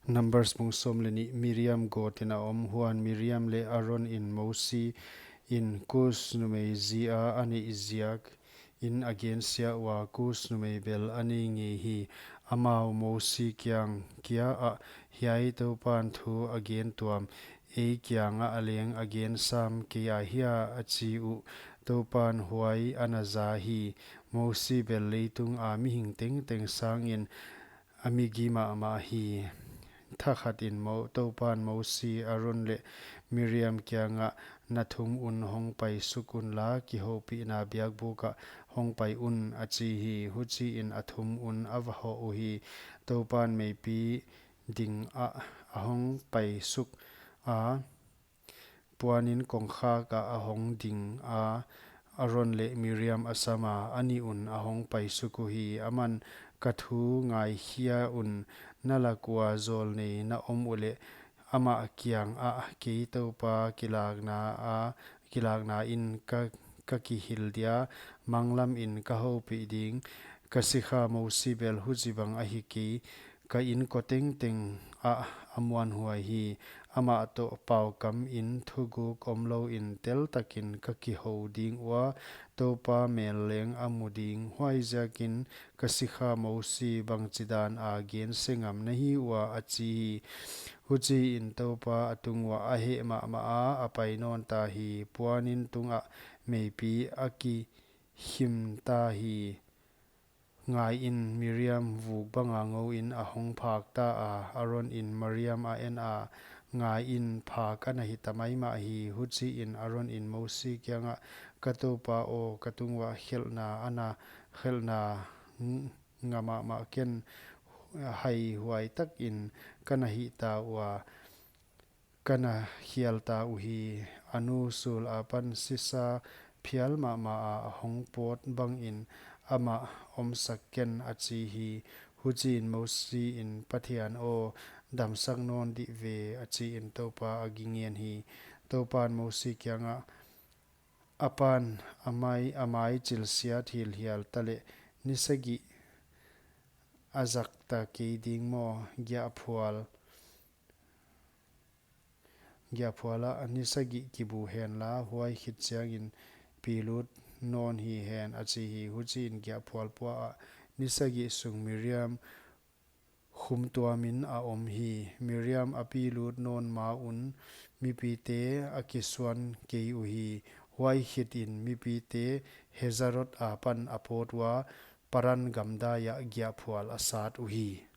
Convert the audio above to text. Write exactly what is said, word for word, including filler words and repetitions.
Numbers bung sawm leh nih. Miriam gawtin a om. Huan Miriam leh Aron in Mosi in Kus numei zi a a neih ziak in a gensiah ua, Kus numei bel a nei ngei hi. Amau Mosi kiang kia ah, Hiai Toupan thu a gen tuam ei kiangah leng a gen sam kei a hia? a chi uh. Toupan huai a na za hi. Mosi bel leitunga mihing tengteng sangin a migi mahmah hi. Thakhatin Mo-, Toupan Mosi, Aron leh Miriam kiangah, Na thum un hong pai suk unla, kihoupihna biakbuk ah hong pai un, a chi hi. Huchiin a thum un a va hoh uhi. Toupan meipi dingah a hong pai suk a, puanin kongkhak ah a hong ding a, Aron leh Miriam a sam a, a nih un a hong pai suk uhi. Aman, Ka thu ngaikhia un, na lak ua zawlnei na om uleh, amah kiangah kei Toupa kilakna a, kilakna in ka, ka kihil dia, manglam in ka houpih ding. Ka sikha Mosi bel huchibang ahi kei, ka inkote tengteng ah a muanhuai hi. Amah toh paukam in thuguk omlou in teltakin ka kihou ding ua, Toupa mel leng a mu ding. Huaiziakin ka sikha Mosi bangchidan a gense ngam na hi ua? a chi hi. Huchiin Toupa a tung uah a heh mahmah a, a pai nawn ta hi. Puanin tungah meipi a kikhim ta hi. Ngaiin, Miriam vuk banga ngouin a hong phak ta a, Aron in Miriam a en a, ngaiin, phak a na hita maimah hi. Huchiin Aron in Mosi kiangah, Ka Toupa aw, ka tung uah khelhna a na, khelhna ng-, nga mahmah ken, haihuai takin ka na hih ta ua, ka na khial ta uhi. A nu sul apan sisa phial mahmah a a hong pawt bangin amah omsak ken, a chi hi. Huchiin Mosi in, Pathian aw, damsak nawn dih ve, a chi in Toupa a gingian hi. Toupan Mosi kiangah, A pan a mai, a mai chilsiat hilhial taleh ni sagih a zak ta kei ding maw? Giahphual, giahphual ah ni sagih kibu henla, huai khit chiangin pi lut nawn hi hen, a chi hi. Huchiin giahphual pua ah ni sagih sung Miriam khumtuamin a om hi. Miriam a pi lut nawn ma un mipite a kisuan kei uhi. Huai khitin mipite Hazerot apan a pawt ua, Paran gamdai ah giahphual a sat uhi.